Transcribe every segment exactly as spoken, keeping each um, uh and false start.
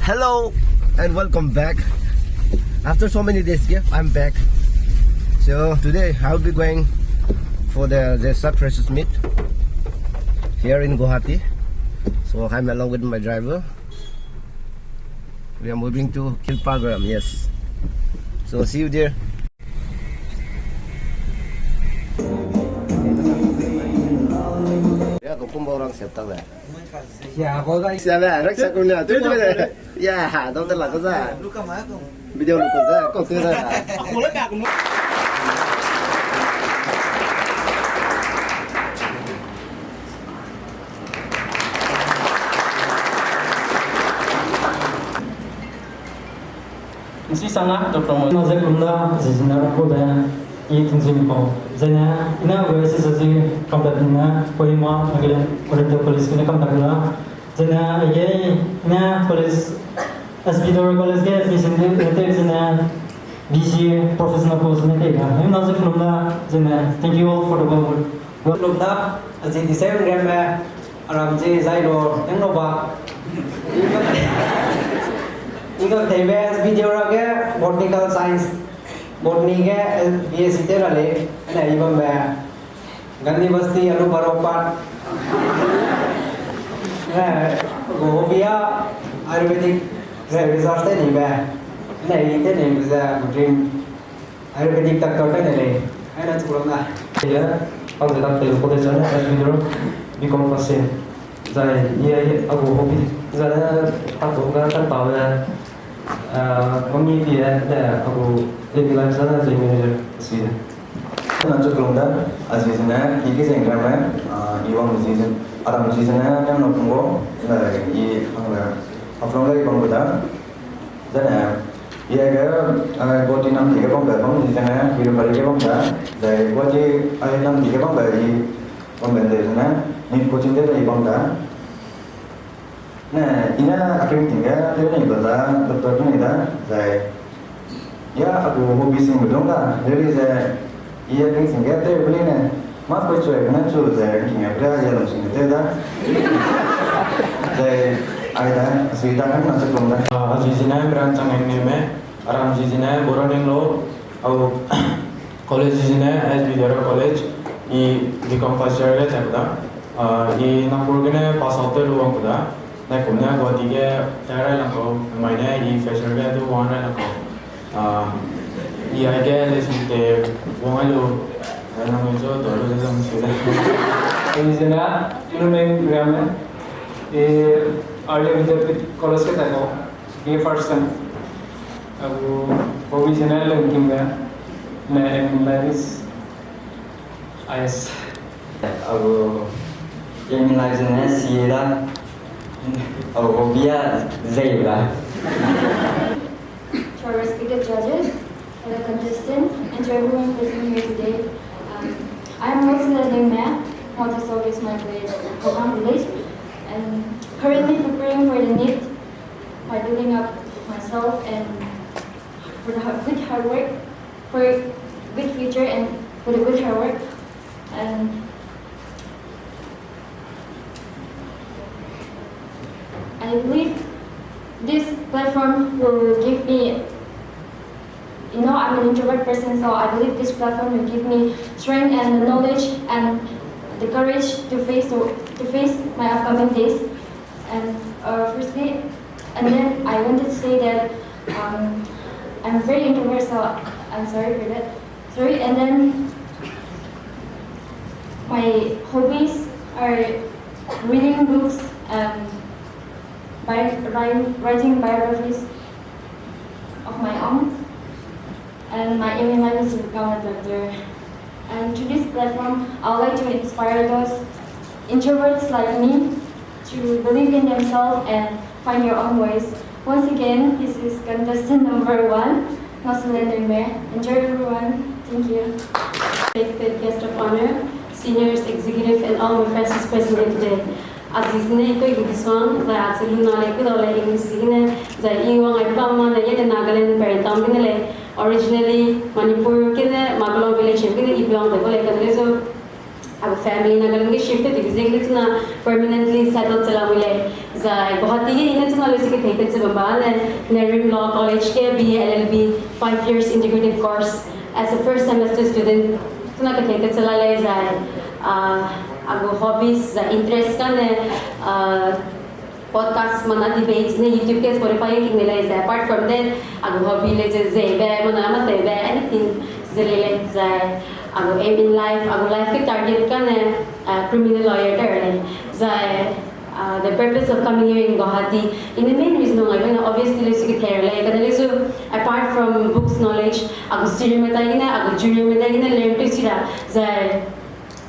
Hello and welcome back. After so many days, yeah, I'm back. So today I'll be going for the, the sub freshers meet here in Guwahati. So I'm along with my driver. We are moving to Kilpagram, yes. So see you there. Ya, ko kumbo rang sep tak le. Ya, ko ga. Siabe, raksa kumna, tu ko de. Ya, dau de la ko za. Video lu ko za, ko tu za. Nsi sanga, Doctor Mo. Na ze kumda, zizina rakuda, i tingzim ko. Zene, ina we si zazi, kamda tingna, Kohima, Nagaland, Oriental College kine kamda kula. Zene, ige, ina college, S P Doro College ke, admission de, de, zene, B C A professional course ne tei da. Ina ze kumda, zene, thank you all for the well work. Welcome da, azi December me, aram zi zai lo, nang lo ba. Iga tebe video ra ge botanical science, botany ge B S C te ra le, ne ibam be. Gandhi Basti, Alu Baro Park. Ne, go bia Ayurvedic re-, research te ni be. Ne, i te ni be ze dream. Ayurvedic doctor ka ne lei, ai na chuklang na. Ia, pau ze tak te ko de zane, as mineral, B Com pass. Zai, ia, ia, agu hobby. Zane, tak ko ga tak pau le, ah, mami pie, ne, agu daily life zane, daily manager, si de. Na chuklang da, azi zene, i ki zeng kame, ah, i wang zi zene, aram zi zene, nem no pungo, na, i hang le, Haflong le i bang da. Zene, i aige, eh, Guwahati nam di ge bambe bam di zene, Hiribari ge bambe, zai Guwahati, eh, nam di ge bambe i bambe de zene, ni coaching de i bambe. Ne, i ne acting ting ge, te ni ba da, doctor ni da, zai. Ya, agu hobby sing bedong da, really ze, I a ring sing ge tew beli ne, ma poi chue bena chu ze ring sing ge bria ya lung sing ge tew da. Ze, ai da, sui da kan na se kong da. Ah, azi zine Mran Chang Eng ne me, aram zi zine Bora Nenglo, au college zi zine S B Dara College, i B Com first year ge tew da. Ah, i Nagpur gene pass out tew lu wang da. Nai kum ne Guwahati ge tew rai lang kau, mai ne i fresher ge du wang rai lang kau. Ah, i aige le sing te wang ai lu, eh, nang me zo to lu zong si le. Zi zine, Inumeng Riame, i Arya Vidyapith College ke tai ko, B A first sem. Agu hobby zine lengking de, ne aim in life is I A S. Agu aim in life zine C A da. Agu hobby a zei da. To our respected judges, fellow contestants, and to everyone present here today. Um, I am Rosela Dengme, Motosok is my place, Kokang village, and currently preparing for the NEET by building up myself and for the hard, good hard work, for a good future and for the good hard work. And I believe this platform will give me, you know, I'm an introvert person, so I believe this platform will give me strength and the knowledge and the courage to face the, to face my upcoming days. And, uh, firstly, and then I wanted to say that, um, I'm very introvert, so I'm sorry for that. Sorry, and then my hobbies are reading books, um, bi-, wri-, writing biographies of my own, and my aim in life is to become a doctor. And through this platform, I would like to inspire those introverts like me to believe in themselves and find your own ways. Once again, this is contestant number one, Nosulen Dengme. Enjoy, everyone. Thank you. Respected guest of honor, seniors, executive, and all my friends who's present here today. Azi zine i koi gu biswang, zai achi luna le kudau le English zine, zai i wang ai pam ma ne yene Nagaland Perentam gene le, originally Manipur gene, Maglong village gene i belong de ko le kan le zo. Agu family Nagaland ge shift te di ziegene chuna permanently settled chela mui lei. Zai Guwahati ge ine chuna leusi kethei te chibamba ne Nehru Law College ge B A L L B five years integrated course as a first semester student chuna kethei te chela lei zai, ah, agu hobbies zai interest kane, ah, podcast mana debate ne YouTube ge Spotify ge king lei zai. Apart from that, agu hobby lei ze zebe mana matebe anything ze lei lei zai. Agu aim in life, agu life ke target kane, ah, criminal lawyer te lei zai. Ah, the purpose of coming here in Guwahati, in the main reason ngai bena obviously leusi kethei lei kane leusi, apart from books knowledge, agu senior medai gene, agu junior medai gene learn teu si ra zai.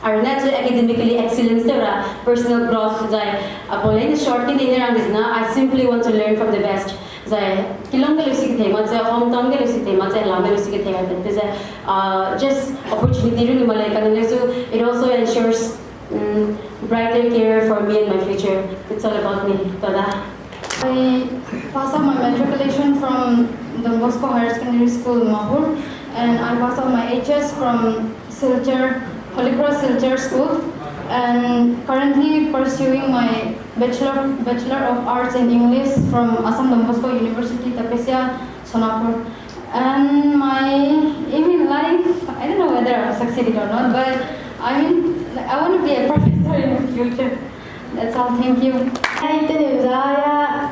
Aruna chu academically excellence te ra personal growth zai, apau lei ne short ke ne rang dizna, I simply want to learn from the best. Zai, kilong ge leusi kethei ma zai, hometown ge leusi kethei ma zai, lam ge leusi kethei ma zai, uh, just opportunity ru ni ma lei kane leusi, it also ensures, mm, brighter career for me and my future. It's all about me. Tada. I passed out my matriculation from Don Bosco Higher Secondary School, Mahur, and I passed out my H S from Silchar, Holy Cross Silchar School, and currently pursuing my Bachelor, Bachelor of Arts in English from Assam Don Bosco University, Tapesia, Sonapur. And my aim in life, I don't know whether I'll succeed it or not, but I mean, I want to be a professor in the future. That's all. Thank you. Hai, tene za ya.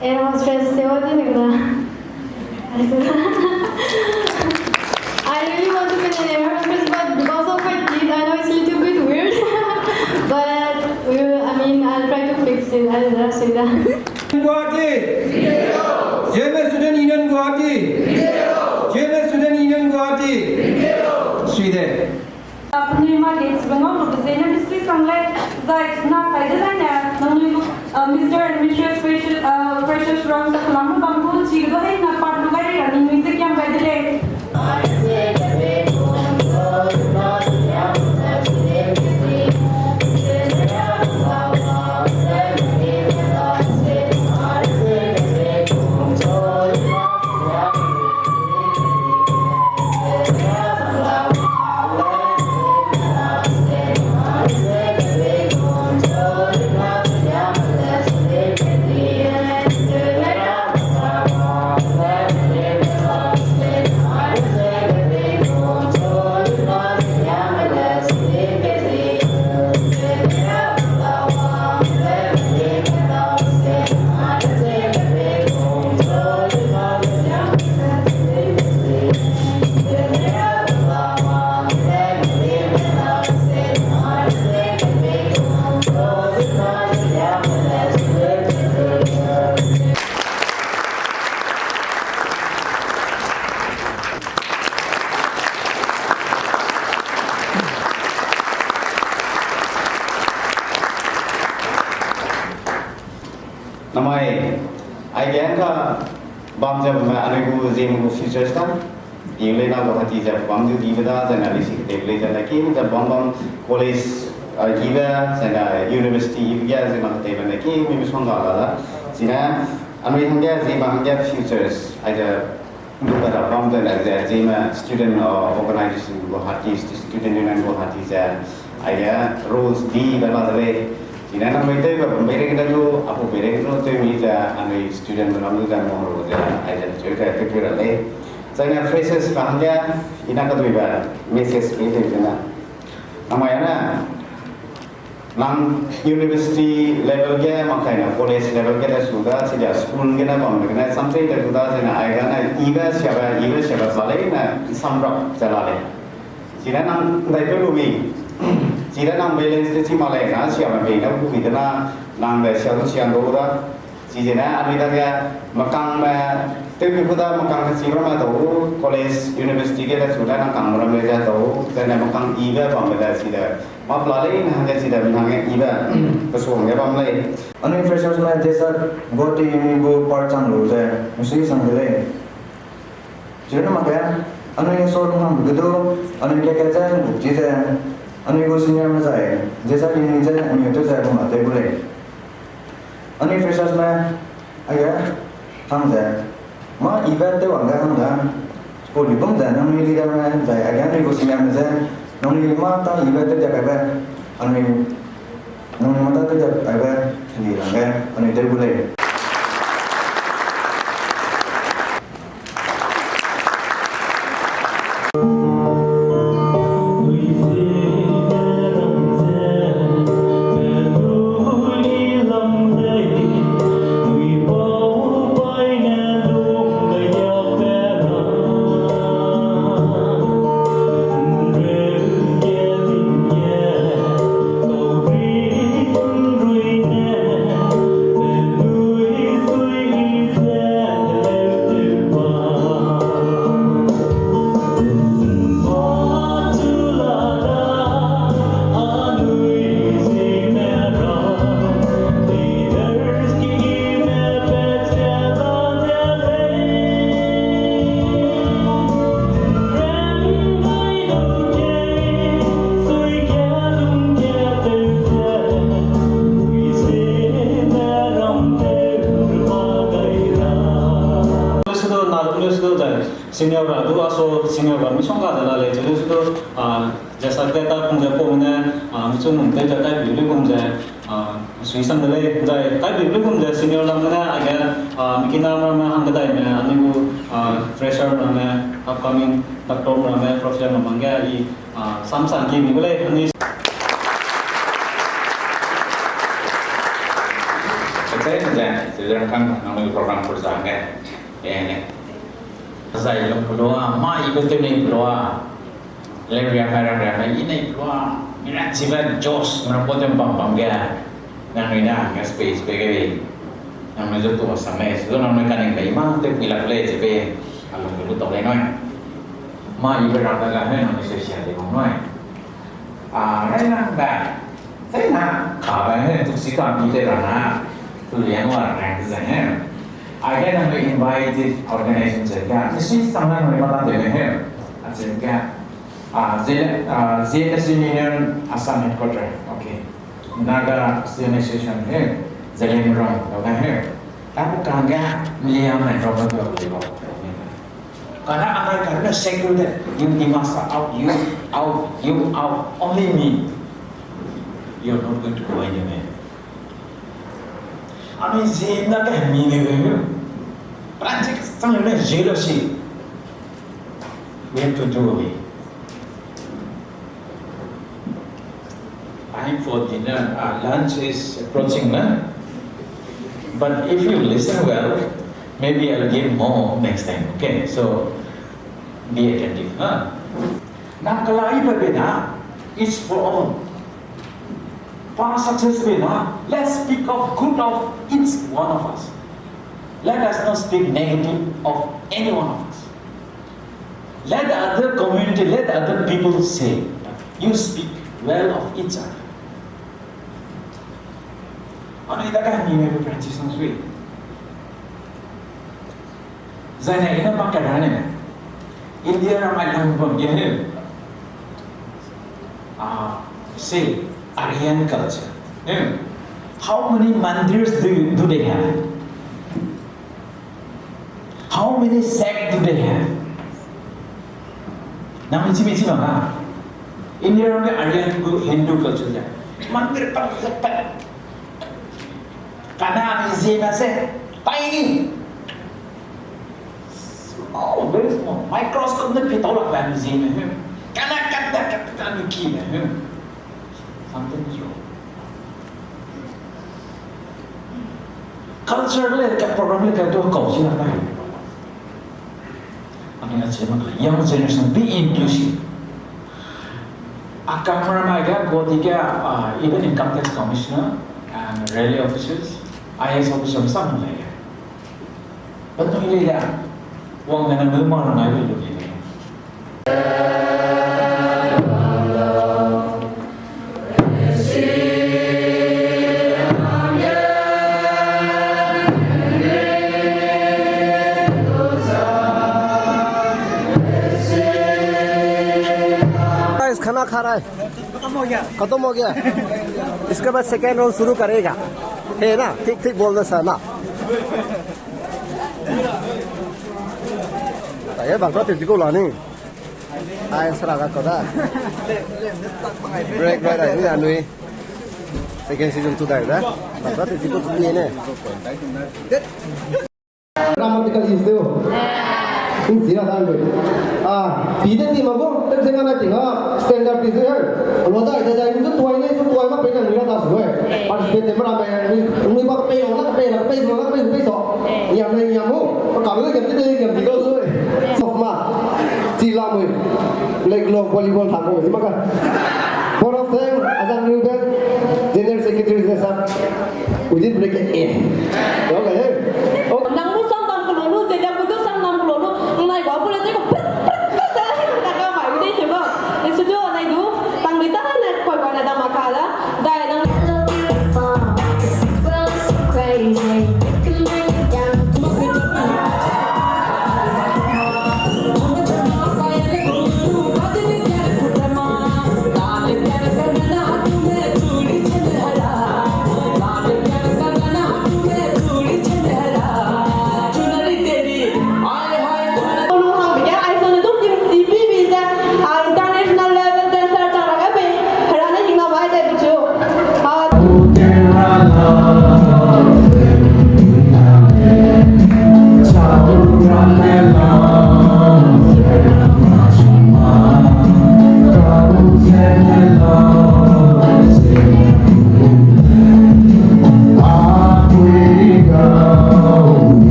Air hostess te wa di ne da. I really want to be an air hostess, but because of my teeth, I know it's a little bit weird. But we will, I mean, I'll try to fix it. I don't know, Sweden. Guwahati. German Student Union Guwahati. German Student Union Guwahati. Sweden. Penui ma ge chibe ngau lu be zene misui sang lei, zai na kai de zai ne, nangnui, uh, Mister and Missus Precious, uh, Precious Rong, ta kelam bam gu, chi ge du hei na part lu gai ra ningnui ze kiam gai de lei. Namai, ai ge ka bam ze bam anui gu Zeme gu futures ta. Inglena Guwahati ze bam du dibe da, zai na lisi kete lei zai na ki ze bam bam college, ah, ibe, zai na university ibe ge, zai na kete na ki mi mi suang ga la da. Zine, anui hangge, Zeme hangge futures, ai ze Lu da bam ze le ze, Zeme student, uh, organization Guwahati, student union Guwahati ze, aige rules di be la de lei. Zine nang mei tei be bam bei reng de lu, apu bei reng lu, tei mi ze, anui student be lam lu ze mo ru ze, ai ze, cheu ze, tei pui ra lei. Zai ne freshers ka hangge, ina ka dui be, message pe de zene. Namai ane, nang university level ge, mak kai na college level ge da su da, chida school ge na bam ge na, something da su da, zai na ai ga na, ibe siabe, ibe siabe sa lei na, samrap ze la lei. Chida nang dai pe lu mi, chida nang balance te chi ma lei na, siabe bei na, bu bi de na, nang be sia du sian do da, Chizene anui dage makangme, tewbe gu da makang kechi ramme dau, college, university ge da chu da makang ramme ze dau, zene makang ibe bambe da chide, mapla lei na hangge chide mi hangge ibe, pesuang ge bam lei. Anui freshers me desa Guwahati Uni gu part chang lu ze, misui sang de lei. Chirunne mak ge, anui so lunghang ge du, anui ke ke ze ngu chi ze, anui gu senior me zai, desa uni ze, anui tew ze bam a tew gu lei. Anui freshers me, age, hang ze, ma ibe tew wang ge hang da, school bi bam ze, nangnui leader me, zai age anui gu senior me ze, Nangnui mâ ta ibe tew dia kaibe, anui, nangnui mâ ta tew dia kaibe, heli rangge, anui tew gu lei. Senior ra du, aso senior ra misongga de la lei, cheu du, ah, ze sa de ta kum ze pau ne, ah, michu num tew ze tai bi lu kum ze, ah, sui sang de lei, zai tai bi lu kum ze senior lam ne, age, ah, mikina ramme hang kedai me, anui gu, ah, fresher ramme, upcoming doctor ramme, professor ramme ge, i, ah, sam sang ki mi gu lei, anui. Kachai ne ze, ze rangkang, nangnui program pur za ge, eh, ne. Zai lung pelua, mâ ibe tew nei pelua. Leu ria kai ram ria kai i nei pelua. Mira chibe Josh, mira potem bam bam ge. Nangnui na, nge space pe ge be. Nangnui zu tu sang lei, zu nangnui kaning be, i mâ tew pui lak lei, chibe. A lung pelua tau lei nui. Mâ ibe rak da ga he, nangnui se sia lei bam nui. A, rai nang ba. Zai na, ka ba he, tu si ka bi te ra na. Tu liang wa rang zai he. Again, I'm invited organization zai ka. Isi sang na nang mata de he. A zai ka. A, zai, a, zai Union Assam headquarter. Okay. Naga Student Association he. Zai le mrong, lo ga he. Ta bu ka ga, liang na rong ga lo. Kana anai karena secular, you Dimasa out, you out, you out, only me. You're not going to go anywhere. Anui zina ke mi ne ge. Practice sang ne jealousy. We have to do it. Time for dinner, uh, lunch is approaching, na? But if you listen well, maybe I'll give more next time. Okay, so be attentive, huh? Nang kalaibe be na, it's for all. Pa success be na, let's speak of good of each one of us. Let us not speak negative of any one of us. Let the other community, let the other people say, you speak well of each other. Anui da ka mi me practice nang sui. Zai ne ina pa ka rane. India ram ai lang bam ge he. Ah, say, Aryan culture. Hmm. How many mandirs do, do they have? How many sect do they have? Nang michi michi ma ha. India ram ge Aryan gu Hindu culture ya. Mandir pa pa. Kana mi zina se. Tiny. Small, very small. Microscope ne pitau lak ba mi zina. Kana kata kata mi ki ne. Something is wrong. Culture le ka program le ka tu kau si na. Anui a cheu mak le, young generation, be inclusive. A ka mara mai ga, Guwahati ga, ah, even income tax commissioner and railway officers, I A S officers, sam le. Penui le ya, wang ne nang ma ngai lu lu le. Guys, खाना खा रहा है। खत्म हो गया। खत्म हो गया। इसके बाद सेकंड राउंड शुरू करेगा। है ना? ठीक, ठीक बोल दे सर ना। ये बात बात इसको लानी। Ai, sera ga kau da. Break, break, break, ni anui. Second season tu dai da. Baba te zipo tu ni ne. Grammatical issue. Ning zira dan be. Ah, pi de ti ma bo, tem se ngana ti nga, standard pi se her. Lo dai, dai, dai, ni tu tuai ne, tu tuai ma pe na ni ra da su e. Participate te ma ra be, ni, ni ba pe lo, na pe, na pe lo, na pe, pe so. Yam ne, yam mo. Ka be ke ti de, yam ti lo su e. Sok ma. Chi la mo. Black lo volleyball tha ko, chi ma ka. Board of Trade, Azan Ruben, General Secretary, sir. Within bracket A. Okay, hey. Okay. Nang mu sang dam kulo lu, te dam kudu sang dam kulo lu. Ngai ba bu le te ko pet, pet, pet, pet, ta ka mai de te ba. Esu jo nai du, tang bi ta na koi ba na dam ka da. Dai nang. International level dancer chang raga pe, hera ne hingna bai de bichu.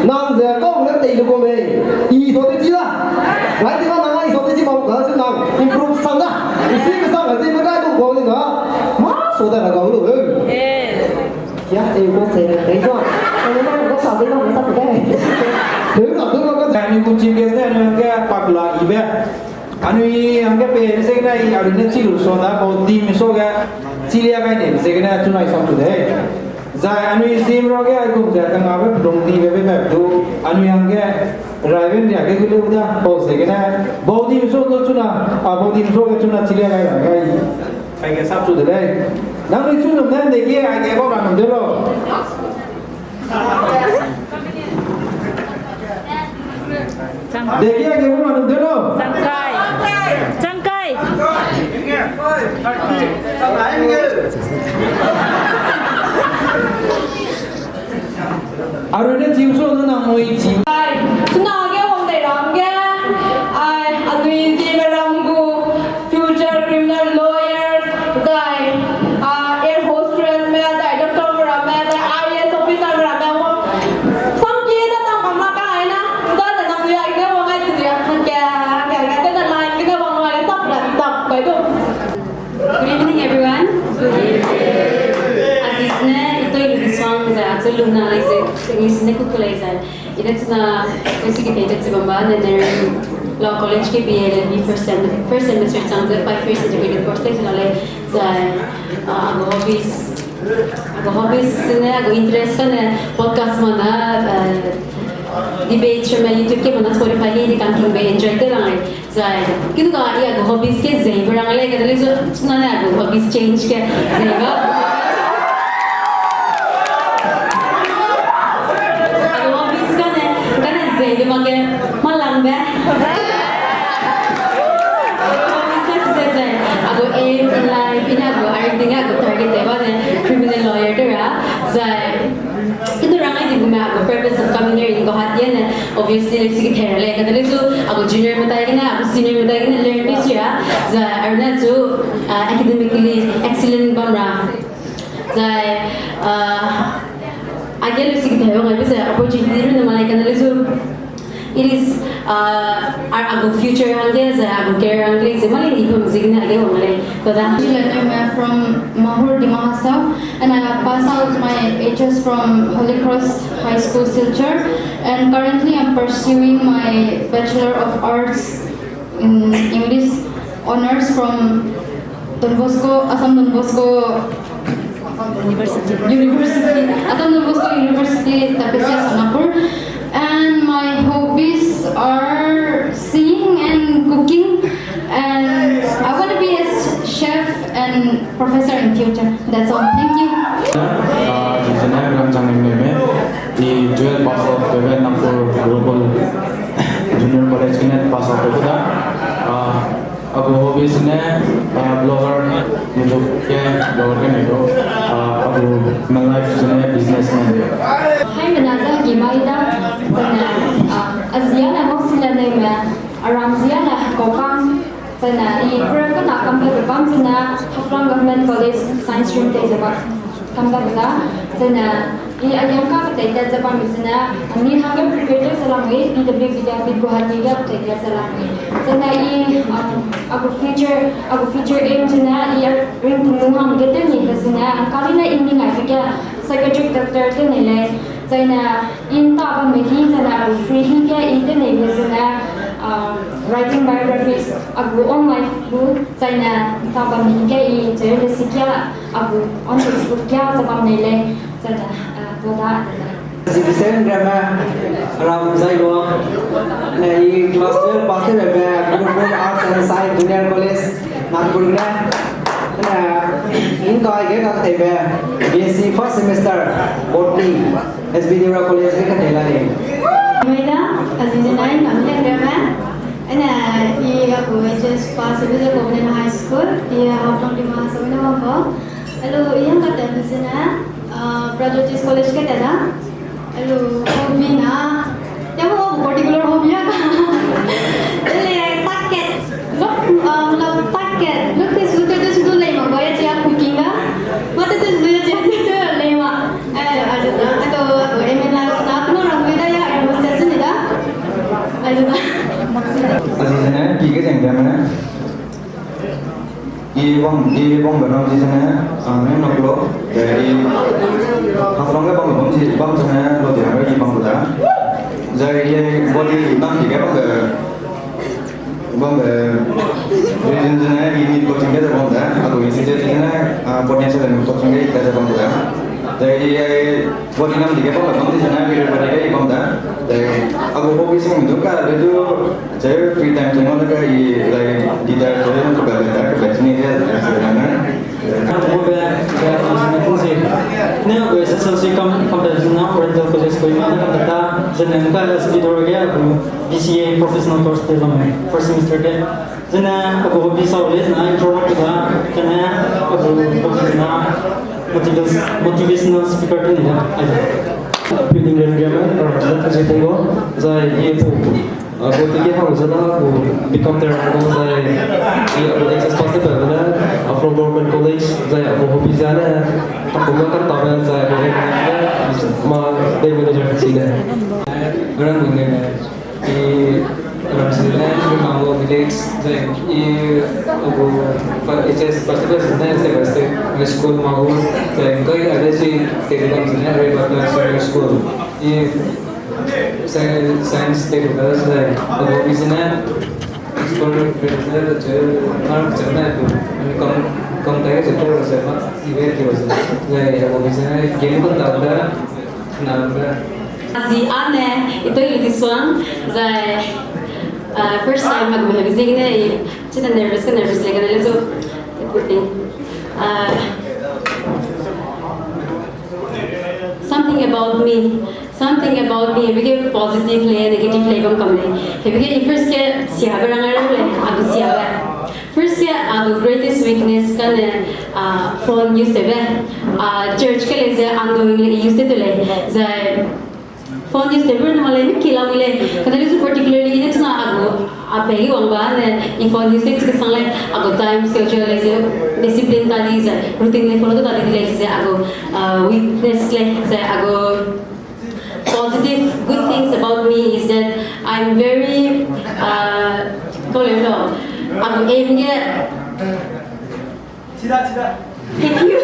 Nang ze kau ne tei lu ko mei. I so te chi da. Ngai ti na nang i so te chi ma ka se nang improve sang da. I si ke sang ka si me kai tu ko ni na. Ma so da ra ga lu. Ya, e ko se ra kai ko. Ko sa de ko sa de. Lu ka tu ko ka. Ani ku chi ke ne ne ke pakla ibe. Anui hangge pe ze gene i arune chi lu so da, bau di mi so ge, chi lia gai ne ze gene chunai sam tu de. Zai anui zim ro ge aigum ze kangabe pelung dibe be be du, anui hangge raibe nria ge gulu da, bau ze gene, bau di mi so du chuna, a bau di mi so ge chuna chi lia gai ra gai. Aige sap tu de lei. Nangnui chu num ne dege aige bau ra num de lo. Dege aige bau ra num de lo. Changkai. Changkai. Arune chiu so nu nangnui chiu. Ai, chuna ge wang dai ram ge, ai, anui Zeme ram gu future criminal lawyers, zai, a, air hostess me, zai doctor me ram me, zai I A S officer me ram me, wang. Sam ki da tang bam ma ka ai na, da da nang ya ge wang ai tu ya, ke, ke, ke, da da nang ge wang ai, sap da, sap, bai du. Good evening, everyone. Aziz ne, ito English wang za, achu luna lai ze, English ne kuku lai za. Ida chuna, kusi ki tei chibamba, ne ne law college ki B A le, B first sem, first semester chang ze, five years integrated course tei chuna lai za, ah, ago hobbies, ago hobbies ne, ago interest ka ne, podcast mana, eh, debate shame YouTube ki mana Spotify ki di kan king be enjoy te lang ai. Zai, kidu ka i a gu hobbies ke zei berang le, kata le zu, suna ne a gu hobbies change ke zei ba. A gu hobbies kane, kane zei de ma ke, ma lang de. Hobbies ka ze zei, a gu aim in life, i ne a gu aim ting a gu target de ba ne, criminal lawyer de ra, zai, Kidu rang ai di gu me a gu purpose of coming here in Guwahati ne, obviously, lesi kethei ra le, kata le zu, a gu junior medai gene, a gu senior medai gene, learn di si ra, zai, aruna zu, uh, academically excellent bam ra. Zai, uh, age lesi kethei wang ai be zai, opportunity rune ma le, kata le zu, It is, uh, a, a gu future hangge, zai a gu career hangge, zai mali ni pum zigna age wang le. Koda. Chile Neume from Mahur, Dima Hasao, and I have passed out my H S from Holy Cross High School, Silchar, and currently I'm pursuing my Bachelor of Arts in English Honours from Don Bosco, Assam Don Bosco University. University, Assam Don Bosco University, Tapisia, Sonapur. And my hobbies are singing and cooking. And I want to be a s-, chef and professor in future. That's all. Thank you. Ah, di zene Ramchang Neume, i twelve pass out pebe Nagpur Global Junior College gene pass out pebe da. Ah, A gu hobbies ne, ah, blogger, YouTube ke, blogger ke ne du, ah, a gu me life ne businessman. Hai mena za gi mai da, zene, ah, a zia ne Ngoxila Neume, a ram zia ne Kokang, zene i kura kana kam pe bam zene Haflong Government College Science Stream te ze ba. Kam da bela, zene, i a yang ka ketei tat ze bam zene, ani hangge prepare ze lamui, P W Vidyapith Guwahati ge ketei tat ze lamui. Zene i, um, a gu future, a gu future aim zene, i a ring tung hangge te ni be zene, kali ne i mi ngai ke psychiatric doctor te ni lei. Zene, i nta bamme hi, zene a gu free hi ge i te ni be zene, um, writing biographies, a gu own life gu, zene nta bamme hi ge i, zene sikia, A gu on Facebook kia ze bam nei lei, zene, eh, to da, zene. Citizen reme, ram zai lo, ne i class twelve pass te reme, Gurukulam Arts and Science Junior College, Nagpur ne, ne, in kai ge kak tei be, B S C first semester, botany, S B Deora College ge kak tei la lei. Maida, azize nai, nam ne reme, ene, i a gu H S pass te ze Covenant High School, i Haflong Dima Hasao ne wang ko. Hello, i hang kate zene, ah, Prajotis College kate da. Hello, hobby na. Ya mo particular hobby ya ka. Ele, taket. Look, ah, मतलब taket. Look, this, look, this, look, lei ma, boya chia cooking da. Mate this, boya chia, chia, lei ma. Eh, aja da. Ato, ato, eme na, na, no, rang da ya, ya mo session da. Aja da. Azize ne, ki ke jeng da mene. I wang, i wang be ram di zene, ah, nung nok lo, eh, i Haflong ge bam bam di, bam zene, lo di ram i bam da. Zai i body nam di ge bam be, bam be, reason zene, i ni coaching ge bam da, a gu institute zene, ah, potential and coaching ge i ta bam da. Zai i, i Body nam di ge bam bam di zene, body body ge i bam da. Zai, a gu hobby sing du ka, le du, zai free time te ngau le ka i, like, guitar, zai, nang ka ba, guitar, ka ba, sini, zai, zai, zai, zai. Ka mo be, ka mo be, ka mo be. Ne, a gu S S L C kam, kam da zene, Oriental College Kohima ne kam da, zene, ka S P Dor ge, a gu B C A Professional Course te bam, first semester ge. Zene, a gu hobby sau le, zene, introvert da, zene, a gu hobby na, motivas-, motivational speaker te ni da, ai. Building rem rem, a, zene, zene, zene, zai, ye pu, a, gu tiki hau zene, a gu become their idol, zai, ye, a gu H S pass te pe zene, a from Government College, zai, a gu hobby zene, a gu ma kan ta be, zai, a gu ma day manager si de. Rang ne. I Ramsey ne, Rimanglo village, zai i, a gu, H S first class ne, Step by Step High School, Mahur, zai ngkai a de si, Telecom ne, Rebecca Senior School. I sci-, science te gu da, zai a gu business ne, explore, zai, zai, zai, zai, zai, kam, kam tai, zai, zai, zai, zai, zai, a gu business ne, game kam ta da, Azi ane, itoi lu di suang, zai, Uh, first time aku hebe ziegene, chida nervous ka nervous le ka le so, everything. Uh, something about me, something about me, hebe ge positive le, negative le, bam kam le. Hebe ge first ke siabe rang le, aku siabe. First ke aku greatest weakness kane, uh, phone use tebe. Uh, church ke le ze unknowingly use te le. Ze phone use tebe na le, mi kila mi le. Kane le so particularly ne chuna aku, a pe i wang ba ne, i phone use te chike sang le, aku time schedule le ze, discipline ta di ze, routine le follow ta di le ze, aku, uh, weakness le ze, aku positive good things about me is that I'm very, uh, kau le lo, aku aim ge, Thank you.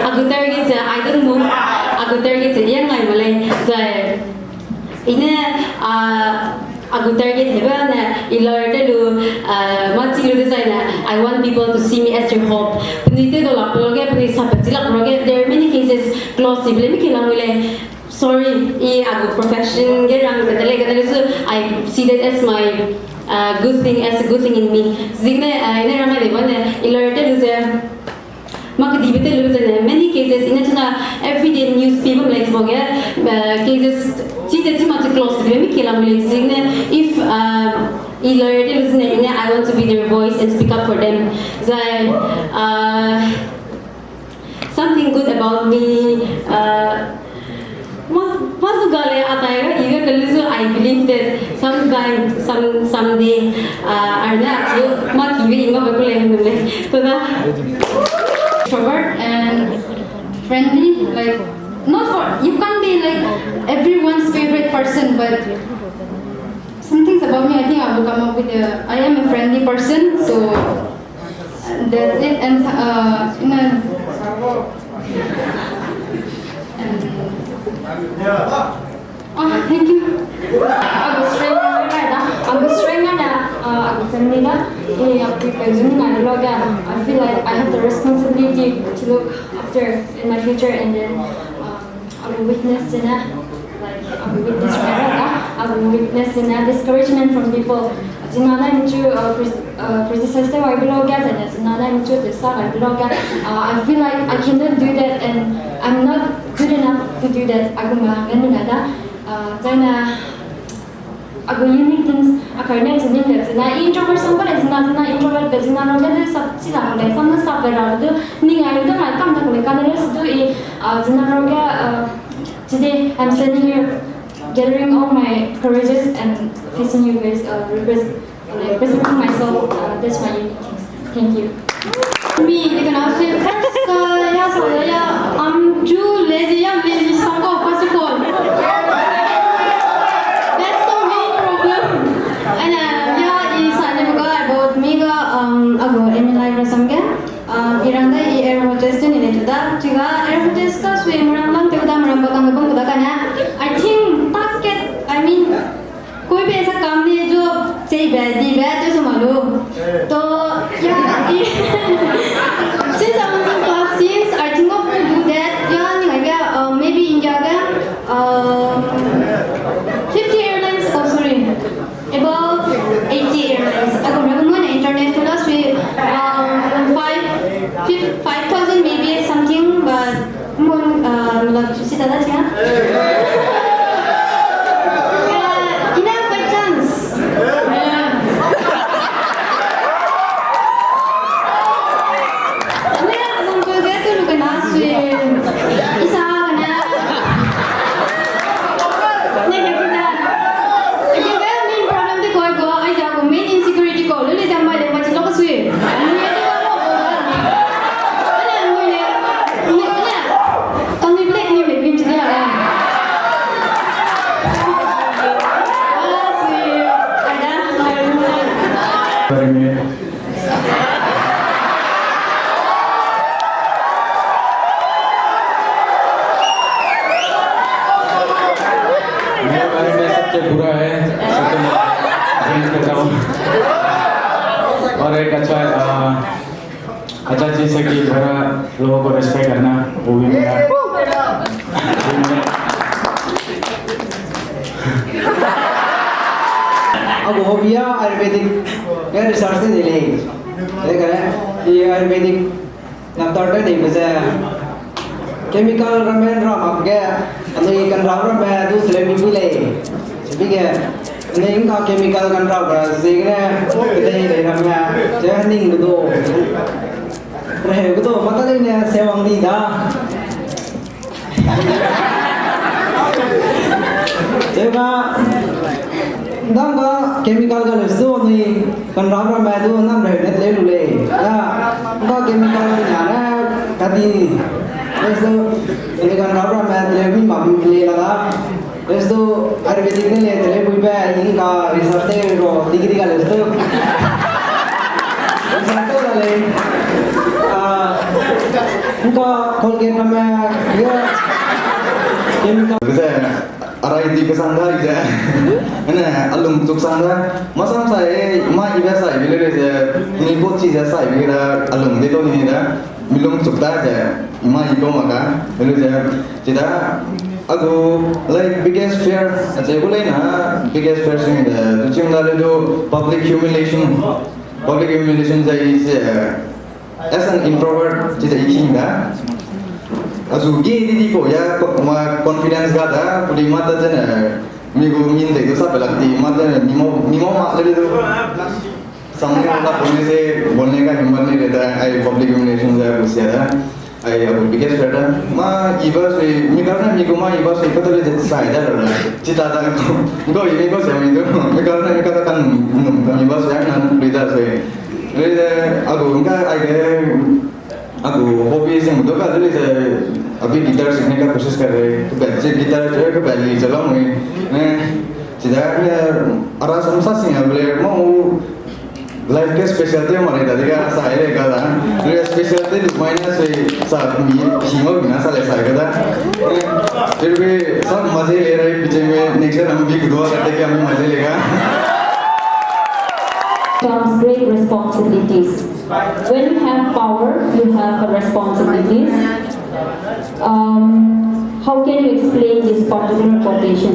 Aku target ze, I don't move. Aku target ze, yang ngai malei. Zai, ine, ah, aku target hebe ne, i lawyer te lu, ah, ma chi lu design ne, I want people to see me as their hope. Penui te do lak lo ge, penui sa pe chi lak lo ge, there are many cases close to blame ki lang le. Sorry, i aku profession ge rang ke tele ke tele, so I see that as my, uh, good thing, as a good thing in me. Ziegene, uh, ine rang de bane, i lawyer te lu ze, ma ke dibe te lu ze ne, many cases, ine chuna everyday news pe bam le zibo ge, uh, cases, chi ze chi ma chi close de mi ke lang le ziegene, if, uh, i lawyer te lu ze ne, ine, I want to be their voice and speak up for them. Zai, uh, Something good about me, uh, ma, ma zu gale atai ga, iga kalizu, I believe that sometime, some, someday, uh, arne achu, ma kibe ima be kule nule. Toda. Extrovert and friendly, like, not for, you can't be, like, everyone's favorite person, but some things about me, I think I will come up with a, I am a friendly person, so that's it. And, uh, you know, and, oh, thank you. Agus strength na, right, ah? Agus strength na, uh, agus family na, eh, aku pe zun na lo ga. I feel like I have the responsibility to look after in my future, and then, um, Aku weakness zene, like, aku weakness right, ah, aku weakness zene, discouragement from people. Zina na michu, uh, crit-, uh, criticize te wai below ga, zene, zina na michu te sa wai below ga. Uh, I feel like I cannot do that and I'm not good enough to do that. Aku ma ngani na da. Uh, zene, Aku unique things, a karne chuni le zina, introvert sang ba le zina, zina introvert be zina ro ge de sap chi la le, sam na sap be ra du, ni ngai du ngai kam ta le, ka ne le du i, ah, zina ro ge, ah, today I'm standing here gathering all my courages and facing you guys, uh, repres-, uh, like, presenting myself, uh, that's my unique things. Thank you. Mi, de kana se first, uh, ya sa ya, um, ju le ji ya le ji sa ko, first of all. That's the main problem. And, uh, ya, i sa ne ga about me ga, um, ago M L I rasam ge. Um, i rang da i air hostess ne ne da. Chiga air hostess ka sui murang lang te da murang ba kang bang da kana. I think target, I mean, कोई भी ऐसा काम नहीं है जो चाहिए, दी बे, तो संभालो। तो, yeah, since I was in class six, I think of to do that. Yeah, नहीं है क्या, uh, maybe India का, um, fifty airlines, oh, sorry, about eighty airlines. Aku mereka mana international sui, um, five, fif-, five thousand maybe something, but Mon, ah, मतलब, sisi dada sia. Eh, ina by chance. Ina nunggu ge tu lu kena sui. Isa kena. Ne ke kita. Ke main problem te koi ko, ai ja ko main insecurity ko, lu le jam bai le ma chi lo ka sui. Ni ya ni ka mo ko. Ina nunggu le. Ni ya. Kami black ni black ni chidi ya. Ah, si. Ada. मेरे बारे में सबसे बुरा है, सबसे बुरा है, करता हूँ। और एक अच्छा, आ, अच्छा चीज़ है कि थोड़ा लोगों को रिस्पेक्ट करना, वो भी मेरा, वो भी मेरा। Agu hobby a Ayurvedic ge research tew di lei. Lei ka, i Ayurvedic doctor tew dibe ze chemical ramme ra mak ge, anui kanra ramme du teleu mi pui lei. Chibige, anui ngka chemical kanra ba ziegene, kedei lei ramme, ze ning du. Reheu kedu mata leine sewang di da. Zeba, ndangga chemical ga lesu anui kanra ramme du nam reheu ne teleu lu lei. Ya, ndangga chemical nia ne kadi. Lesu, anui kanra ramme teleu mi mak le la da. Lesu, Ayurvedic ne le teleu buibe, ingka research tew ro, degree ga lesu. Research tew la lei. Ah, ngka Colgate ramme, ya. Chemical. Ze, arai di kesang da, ze. Ene, alung chuk sang da. Masang sai, ma ibe sai, bile le ze, ni bo chi ze sai, bile da, alung de to ni da. Milung chuk da ze, ma i ko ma ka, lu ze, chida, agu, like, biggest fear, aze gu lei na, biggest fear sing de, tu chim da le du public humiliation, public humiliation ze is, uh, as an introvert, chida i king da. Azu ge di di ko ya, ko-, ma confidence ga da, kudi mata zene, mi gu min de du sa pelak di, mata zene, mi mo, mi mo ma le du. Samne na pune se bonne ka himmat ni rehta, ai public humiliation ze agu sia da, ai agu biggest fear da. Ma iba sui, mi karna mi gu ma iba sui kata le je sai da la. Chita da ko, ko i mi ko se mi du, mi karna mi kata kan num, mi ba sui na lui da sui. Lui da agu ngka ai ge Agu hobby sing du ka dili ze, abhi guitar सीखने का कोशिश कर रहे, तो बैठ से guitar जो है, तो बैठ ली चला मुझे, हैं, सीधा, ara sam sa sing a bole, mo, life के special ते हमारे दादी का सा है का दा, ये special ते लुक मायना से सा, ये सीमा बिना सा ले सा का दा, फिर भी सब मजे ले रहे पीछे में, next year हम भी दुआ करते हैं कि हमें मजे लेगा। Comes great responsibilities. When you have power, you have a responsibility. Um, how can you explain this particular quotation?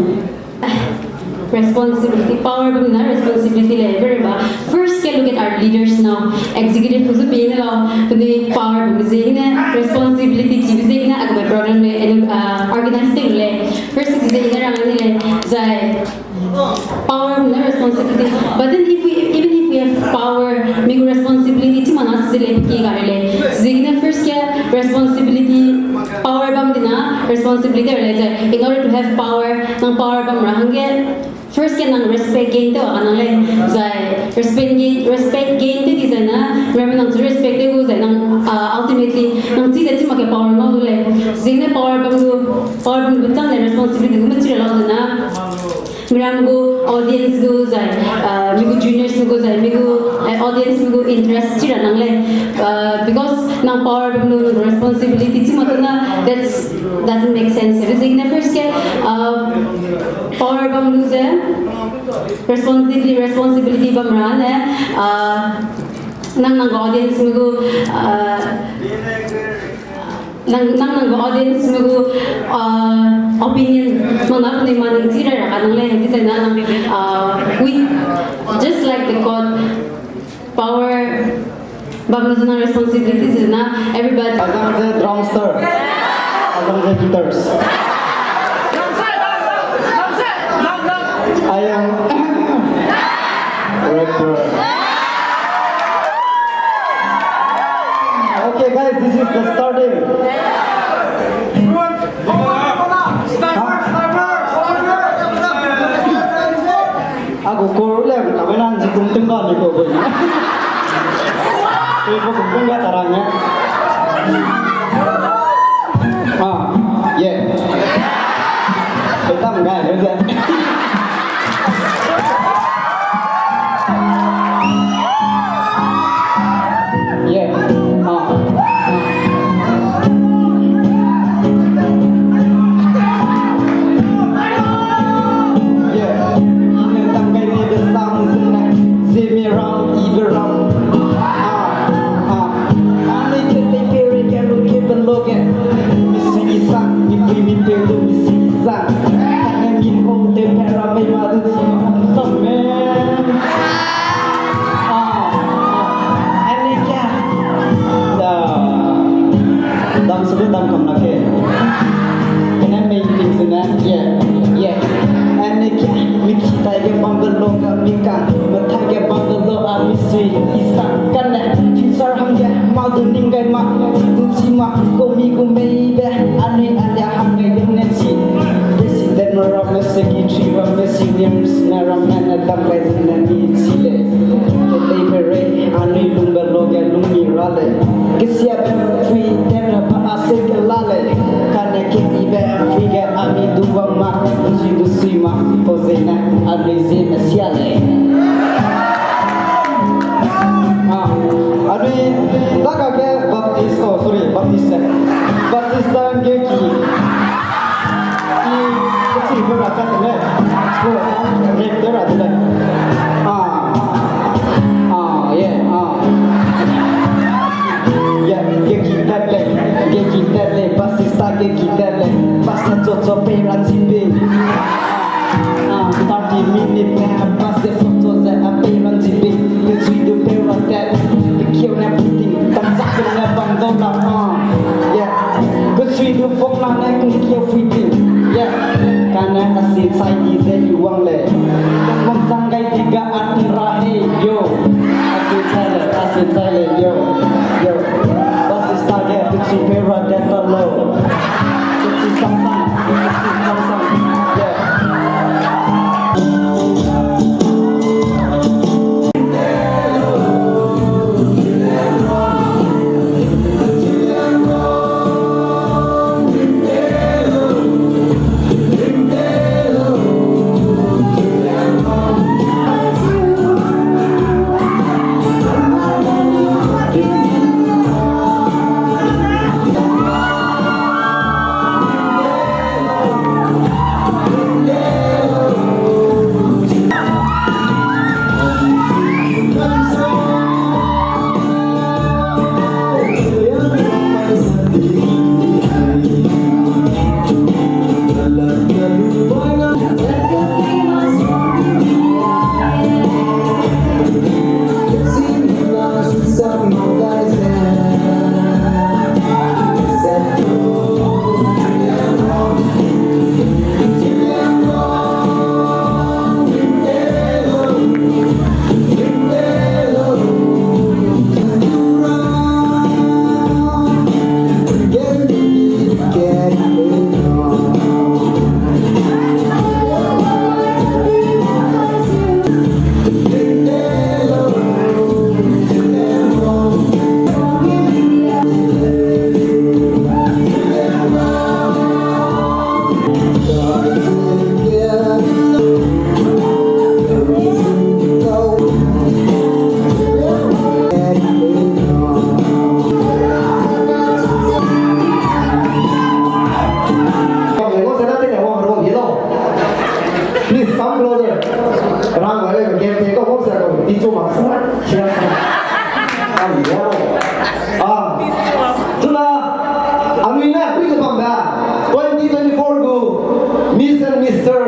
Responsibility, power bam na responsibility le very ba. First, can look at our leaders now. Executive kuzu pine lo, pine power bam zene, responsibility chi zene, agu program le, uh, organize ting le. First, chi zene rang ni le, zai Power ne responsibility. But then if we, even if we have power, mi gu responsibility chi mana se le ki ga le. Zigene first ke responsibility, power bam dina responsibility le ze. In order to have power, nang power bam ra hangge first ke nang respect gain te wa nang le. Zai respect gain, respect gain te di zai na, remember nang chu respect te gu zai nang, uh, ultimately nang chi de chi ma ke power ngau du le. Zigene power bam du, power bam du chang le responsibility gu me chi le lau zai na. Miram gu audience gu zai, uh, mi gu juniors mi gu zai, mi gu, eh, audience mi gu interest chi ra nang le. Uh, because nang power bam lu responsibility chi ma tu na, that's, doesn't make sense. Zigene first ke, uh, power bam lu ze, responsibility, responsibility bam ra ne, uh, nang nang gu audience mi gu, uh, Nang, nang, nang gu audience mi gu, uh, opinion, nang na puni maning chi ra ra ka nang le, di zai na nang, uh, we, just like the quote, power, bam lu zai na responsibility zai na, everybody. Azang ze drumster. Azang ze guitars. I am rapper. Okay, guys, this is the starting. Agu kor le, kabe nan ji kum tingga ni ko bo. Ko kum tingga tarang ya. Ah, yeah. Betam gai, betam. Yeah. Ah. Yeah. Ine tang kai ni de sang zene. Zeme ram, ibe ram. Ah, ah. Ani ke te pere ke ru ke ben lo ke. Mi si isa, mi pui mi pe lu mi si isa. Kane mi ho te pera. Bungalow ga mi kang, methai ge bungalow a mi sui, i sang kane, future hangge, ma du ning gai ma, chi du chi ma, ko mi gu mei be, anui alia hangge yong ne chi. President me ramme, secretary ramme, seniors me ramme, ne dam gai zene mi chi lei. Kedei be rei, anui lung bungalow ge lung mi ra lei. Kesiabe free tene ba a se ke la lei. Kane ke ibe free ge ami du bam ma, sui du sui ma, ko zene anui zeme sia lei. Ah, anui, daka ke Baptist, oh, sorry, Baptist, eh. Baptist dan ge ki. I, kechui pe ra ka tene. Ko, rap de ra de lei. Ah, ah, yeah, ah. Yeah, ge ki tat lei, ge ki tat lei, Baptist ge ki tat lei, Baptist cho cho pei ra chi pei. Ah, thirty minute ne, Baptist cho cho ze a pei ra chi pei, kechui du pei ra tat, kekeu ne puting, tam sak ne bam dau la, ah, yeah. Kechui du pok na ne kung kiu puting, yeah. Kane a si chai di ze i wang lei. Kung chang gai di ga a ra hei, yo. A si chai lei, a si chai lei, yo. Yo. Baptist ge, kechui pei ra tat ta lo. Kechui chang chang, kechui chang chang. Yeah. Please come closer. Rang lai le game te ko ko sa ko. Di chu ma sa. Sia sa. Ai ya. Ah. Chuna, anui ne, kui ze bam da. Twenty twenty-four gu Miss and Mister.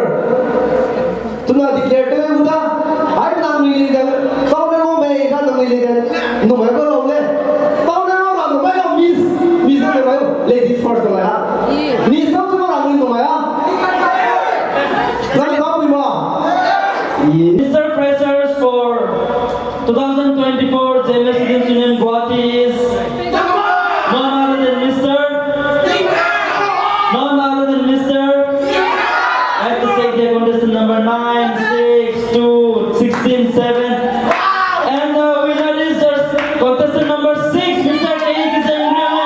Chuna declare tew da. Ai nang nui le da. Tau ne mo mei da nang nui le da. Nu mai ko lo le. Tau ne mo ra nu mai lo Miss. Miss ne mai lo. Ladies first ko la. Miss sam tu mo ra nui nu mai a. Nang tau nui ma. Mister Freshers for two thousand twenty-four Zeme Students' Union Guwahati is none other than Mister, none other than Mister, I have to take the contestant number nine, six, two, sixteen, seven, and the winner is just contestant number six, Mister K E Kizengriame.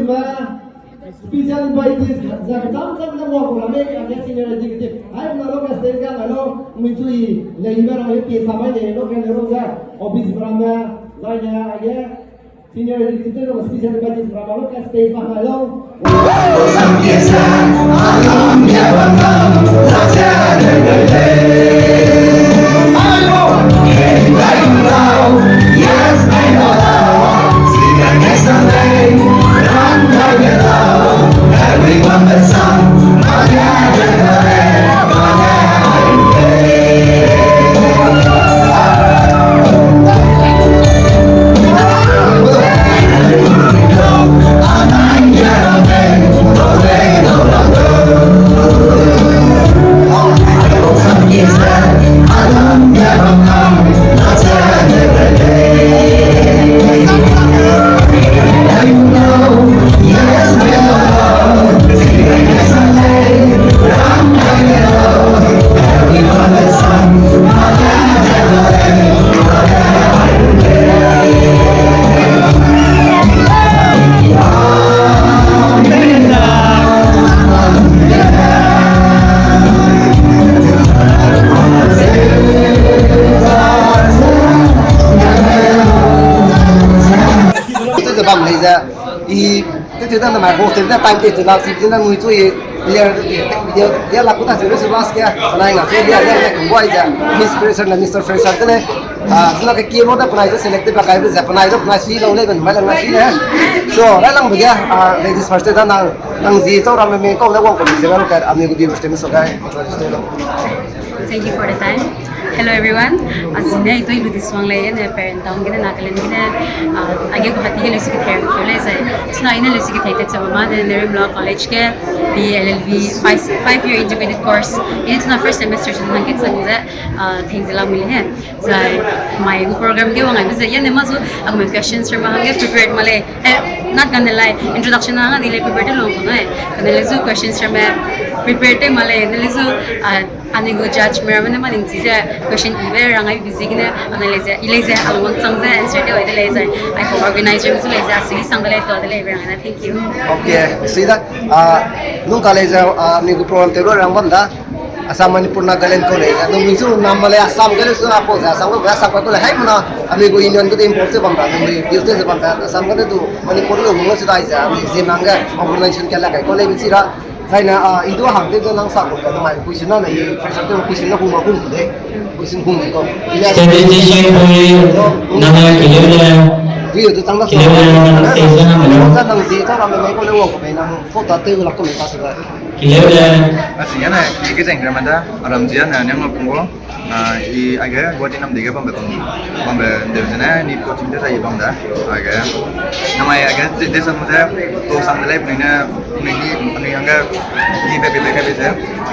Special invitees, za kecham cham ne wang gu ramme, age senior executive. Hai, na lo ka stage ga, na lo, mui chui, le ibe ra, pie sa mai de, lo ka le lo ga, office ramme, zai ne, age, senior executive, lo special invitees ramme, lo ka stage ga, na lo. Te ze bam lei ze, i, te te da na mai host te da time te te la si zin da nui chu i, ler te te video ya la ku ta se lu su last ke, na nga chu ya ya na ku wai ze, Miss Fresher na Mister Fresher te ne, ah, zina ke kimo da penai ze select te ba kai ze penai da penai si lo le ben mai la na si le. So, la lang ba ya, ah, ladies first te da na, nang zi chau ram me kau le wang ko mi ze ba lu ka, ami gu viewers te mi so ga, introduce te lo. Thank you for the time. Hello everyone. Azine itoi lu diswang le ne parent town gene Nagaland gene, ah, age Guwahati ge lesi ke ther ke le zai. Sina ine lesi ke ther ke chama de Nerimla College ke B A L L B five, five year integrated course. Ine tuna first semester sina ke chang ze, ah, thing ze la mui le he. Zai mai gu program ge wang ai ze ya ne ma zu, ah, mai questions ma hange prepared ma le. Eh, not gonna lie, introduction na hang di le prepared long ko ne. Kane le zu questions me prepared te ma le, ne le zu, ah, Ani gu judge me ramme ne ma ning chi ze question ibe rang ai bi zigene, ana le ze, i le ze, a lungwang chang ze answer te wai de le ze. Ai ko organizer zu le ze, a sui sang de le to de le be rang na, thank you. Okay, sui da, ah, nung ka le ze, ah, ni gu program te lo rang bam da. Assam, Manipur, Nagaland ko le ze. Nung mi zu nam ma le Assam ke le zu a po ze, Assam ko, Assam ko le. Hai muna, ami gu union ko de import ze bam da, nung mi views ze bam da. Assam ko de du, Manipur lo nung zu dai ze, ami ze nang ge organization ke la kai ko le bi chi ra. Zaine, ah, i du hang tew ze nang sa gu ka, namai question na, na i question tew question na hung ma hung de. Question hung de ko. Strategy share bui, nang ai kileu le. Video du chang da so. Kileu le, nang stage na nang le. Nang zi chang na me ko le wang ko pe nang ko ta tew la ko me ta se ba. Kileu le. Asi ya na, ki ke jeng gram da, aram zi ya na, nyang ma pung ko. Ah, i age Guwahati nam dege bambe bam, bambe de zene, ni coaching de zai bam da. Age, namai age de, de sam ze, to sang de le, puni ne, puni ni, puni age, ni be be be be ze.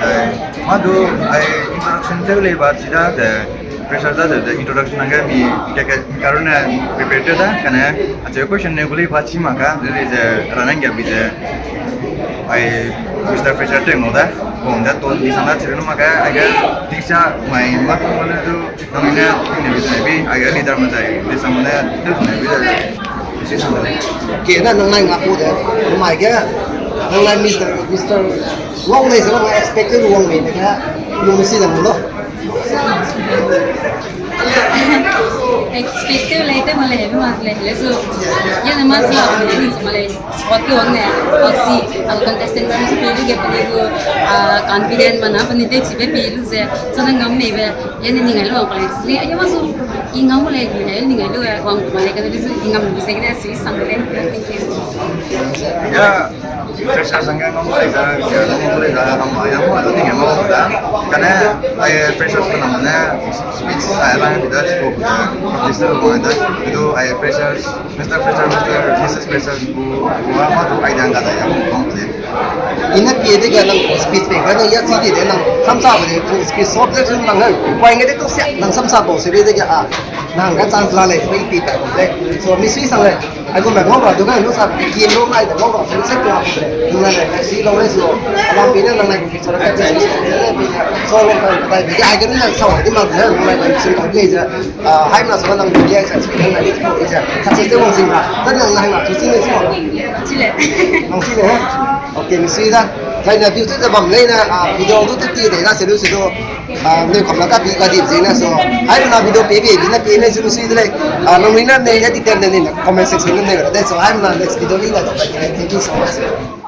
Eh, ma du, ai introduction te le ba chi da, de, fresher da, de, de introduction age mi, ke, ke, karone prepare te da, kane, ache question ne gulei ba chi ma ka, de, de, ranang ge bi de. Ai, Mister Fresher te ngo da, bom da, to ni sang da, chirun ma ka, age, diksa, mai, ma, ma, ma, du, Nang ne, ne bi, ne bi, age leader ma zai, de sang ne, de sang ne bi de. Si sang ne. Ke na nang nai nga pu de. Mai ge, nang nai Mister, Mister Wang lei se ba expect lu wang mei ne ka. Lu si de mo lo. Expect lu lei te ma lei, ma lei, le zu. Ya ne ma zu la, ni ma lei. Spot ke wang ne, wang si, a contestant bam si pe lu ge pe ne gu, ah, confident ma na, pe ne te chi be pe lu ze, chana ngam mei be, ya ne ning ai lu wang college. Ni, ya ma su, i ngam le, ni ai, ning ai lu, eh, wang ma le, ka ne lu zu, i ngam lu ze, ke ne si sang le. Thank you. Ya, fresher sang ngam le za, ya, ngam le za, ngam ya, mo lu ning ai mo da. Ka ne, ai fresher sang ngam ne, speech, ai la, da, scope, da, practice lu wang da, du, ai freshers, Mister Fresher, Mister, Missus Fresher, bu, bu a ma du idea ga da ya, bu pang de. I ne pie dege nang speech pe ga nang ya chi di de nang samsa ba de speech short de sun nang nang point ge de to sia nang samsa ba se de ge a nang ga chance la lei so i pi ta ko de. So mi sui sang lei. Ai ko me ngau ra du ga lu sa ki lo nai de ngau ra se se ko. Nang lei si lo lei so. Alam pi ne nang nai ki so ra ka so lo ka bai de ai ga ne sa di ma de nang lei si ko lei ze. Ah, hai ma sa nang media sa si nang lei ko ze. Ka se de wang sing ba. Ka nang hai ma chu sing lei so. Chile. Nang sing lei. Okay, mi sui da. Zai na views te bam lei na, ah, video du te ti de na se lu se du. Ah, ne kam na ka ti ka di zai na so. Hai na video pe pe di na pe ne su sui de lei. Ah, nang ni na ne ya ti te ne ni na comment section ne ne de so. Hai na next video ni na. Thank you so much.